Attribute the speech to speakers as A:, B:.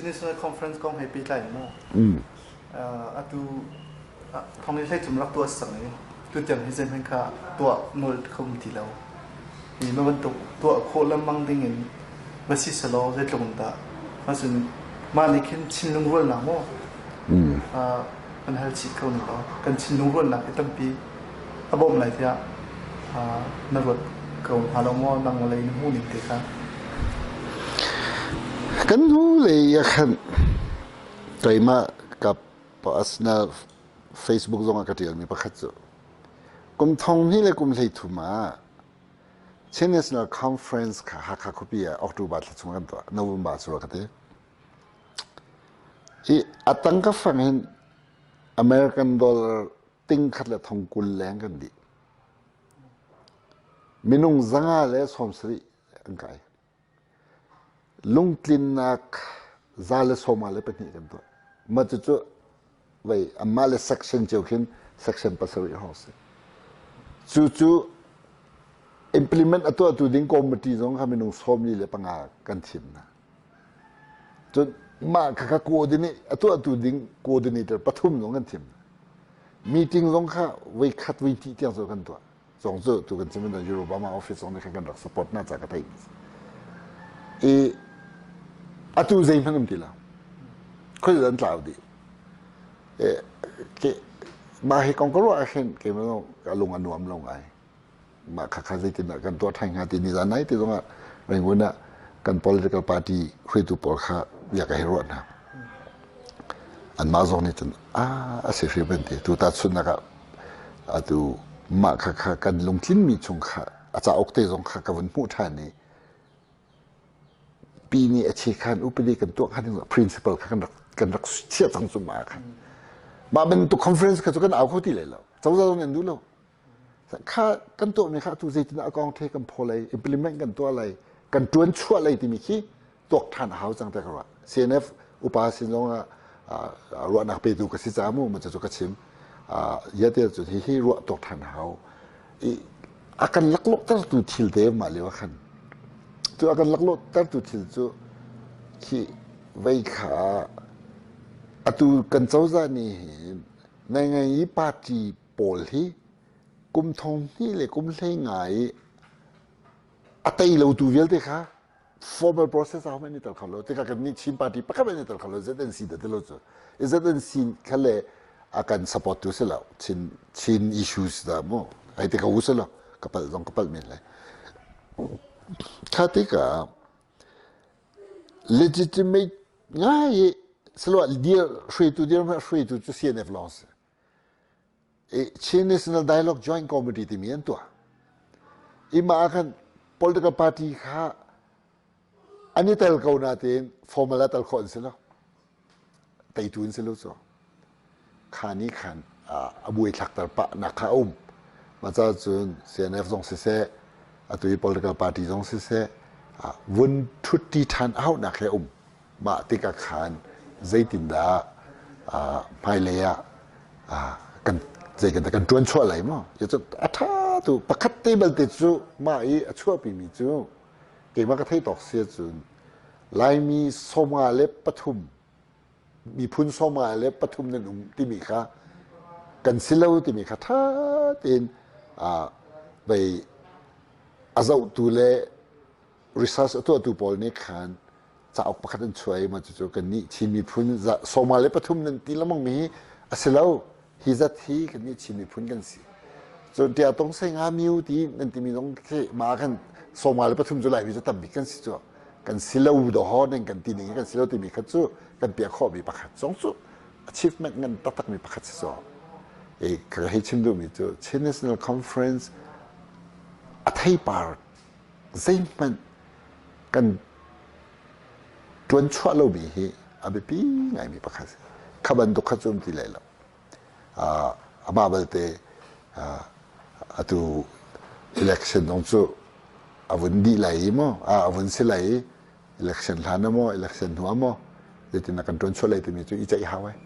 A: National Conference kong he pehtlai in maw? Atu thong i hleicum rak tuah sang i tutiang hi zeihmanh kha tuah nawl kho um ti lo. Hi ma bantuk tuah khawh lengmang ding in va si selaw zeitluk in dah macun mah nih khin Chin lungrualnak maw kan hal chih kho ning law kan Chin lungrualnak hi tampi a bawmh lai tiah na ruat ko hnga lo maw nang lei na hmuh ning te kha?
B: Kan hnu lei ah khan keimah ka personal Facebook zong ah ka ṭialmi pakhat cu kum thong hnih le kum 13 ah Chin National Conference kha Hakha khuapi ah October thla chung kan tuah, November cu ka ti. Hi a tangka fang hin American dollar ting khat le thong 20 leng kan dih. Minung 170 an kai. Lungtlinnak 152 kan tuah. Mah cucu vei anmah le section cio khin section 7 hrawng si. Cucu implement a tuahtu ding committee zong kha minung 45 kan thim hna. Cun mah khakha coordinate a tuahtu ding coordinator pathum zong kan thim. Meeting zong kha voi khat voi hnih tiang cu kan tuah. Zong cu tu kan chim in Obama office zong nih khan kan rak support na ca ka theih. I atu zeihmanh um ti lo. Khoi an tlau dih. E, ke mah hi kong ka ruah ah khin keimah zong ka lung a nuam lo ngai. Mah khakha zeitindah kan tuah ṭhan hnga ti ni zan nai ti zongah Rangoon ah kan political party hruaitu pawl kha bia ka hei ruah hna. Anmah zong nih cun a a si hrim an ti. Tu tahchunhnak ah atu mah khakha kan lungtlinmi chung kha a cauk te zong kha ka vun hmuh ṭhan i pi nih a che khan upadi kan tuah khan principle kha kan rak chiah cang cu ma khan. Mah bantuk conference kha cu kan au kho ti lai lo. Cozah zong nih an duh lo. Kha kan tuahmi kha atu zeitin a kong the kan phaw lai, implement kan tuah lai, kan ṭuan chuah lai timi khi tuak ṭhan a hau cang te ka ruah. CNF upa sin zong ah ruahnak petu ka si caah mu ma cu ka chim. Ya te cu hi hi ruah tuak ṭhan a hau. I a kan laklawhtertu thil te mah lio ah khan. Cu a kan laklawhtertu thil cu khi vei kha atu kan cozah nih hin ngai ngai i party pawl hi kum thong hnih le kum 15 i a tei lotu vialte kha formal process ah hmanh i tel kho lo tikah kan nih Chin party pakhat in i tel kho lo ZNC dah ti lo cu ZNC kha le a kan support tu si lo Chin Chin issues dah mu ai te ka u si lo ka palh zong ka palh men lai kha tikah legitimate ngai i silo dir hruaitu dir hruaitu cu CNF lawng si Chin National Dialogue Joint Committee timi an tuah. I mah ah khan political party kha an i tel ko natein formal ah tel khawh an si lo. Teitu an si lo cu. Kha nih khan a buai thlakter pah nak kha a um. Mah caah cun CNF zong siseh, atu i political party zong siseh, vun ṭhutti ṭhan a hauhnak he a um. Mah tikah khan zeitindah hmailei ah kan zei kan kan ṭuan chuah lai maw? A ṭha tu pakhat te balte cu mah i a chuahpimi cu keimah ka theih tawk si ahcun Laimi 53 miphun 53 nan um timi kha kan si lo timi kha ṭha tein vei a zohtu le research a tuahtu pawl nih khan cauk pakhat an chuah i mah cucu kannih Chin miphun 73 nan ti lengmang mi hi a si lo hi zat hi kannih Chin miphun kan si cun tia tong sei nga miu ti nan timi zong khi mah khan 53 cu Laimi cu tam bik kan si cu kan si lo do nan kan ti ning kan si lo timi kha cu kan piah khawh mi pakhat zong cu achievement ngan taktak mi pakhat si so e ka hei chim duhmi cu Chin National Conference a theipar zeihmanh kan ṭuanchuah lomi hi a biapi ngaimi pakhat a si. Kha bantuk kha cu um ti lai lo. Amah balte atu election zong cu a vun dih lai i maw, a vun si lai i election hlan ah maw, election hnu ah maw, zeitin kan ṭuanchuah lai timi cu i ceih hau ai.